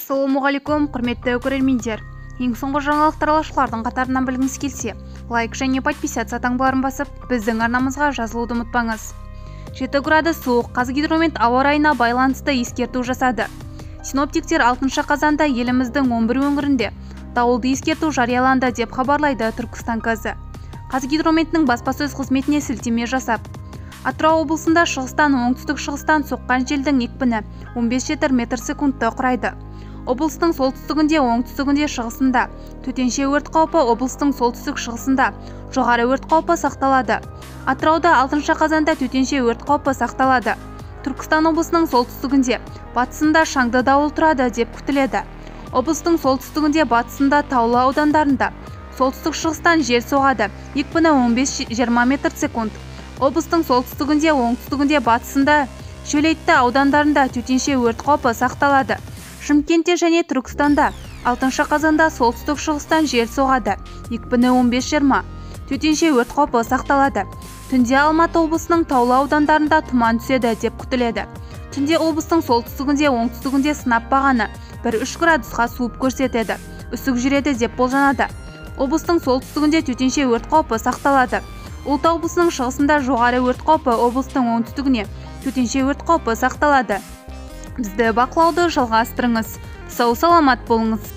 Ассалаумағалейкум, құрметті көрермендер. Ең соңғы жаңалықтар алашылардың қатарынан білгіңіз келсе, лайк және подписаться таңбаларын басып, біздің арнамызға жазылуды ұмытпаңыз. 7 градус суық. Қазгидромет ауа райына байланысты ескерту жасады. Синоптиктер 6 қазанда еліміздің 11 өңірінде дауылды ескерту жарияланды деп хабарлайды Түркістан КЗ. Қазгидрометтің баспасөз қызметіне сілтеме жасап, Атырау облысында шығыстан оңтүстік-шығыстан соққан желдің екпіні 15 метр секундты құрайды. Облыстың солтүстігінде, оңтүстігінде, шығысында төтенше өрт қаупі, облыстың солтүстік-шығысында жоғары өрт қаупі сақталады. Атырауда 6 қазанда төтенше өрт қаупі сақталады. Түркістан облысының солтүстігінде, батысында шаңды дауыл тұрады деп күтіледі. Облыстың солтүстігінде, батысында, таулы аудандарында солтүстік-шығыстан жел соғады, екпіні 15-20 метр секунд. Облыстың солтүстігінде, оңтүстігінде, батысында, шөлейтті аудандарында төтенше өрт қаупі сақталады. Шымкентте және Түркістанда 6 қазанда солтүстік-шығыстан жел соғады, екпіні 15-20, төтенше өрт қаупі сақталады. Түнде Алматы облысының таулы аудандарында тұман түседі деп күтіледі. Түнде облыстың солтүстігінде, оңтүстігінде сынап бағаны 1-3 градусқа суып көрсетеді, үсік жүреді деп болжанады. Облыстың солтүстігінде төтенше өрт қаупі сақталады. Ұлытау облысының шығысында жоғары өрт қаупі, облыстың оңтүстігіне төтенше өрт қаупі сақталады. Бізді бақылауды жалғастырыңыз. Сау саламат болыңыз.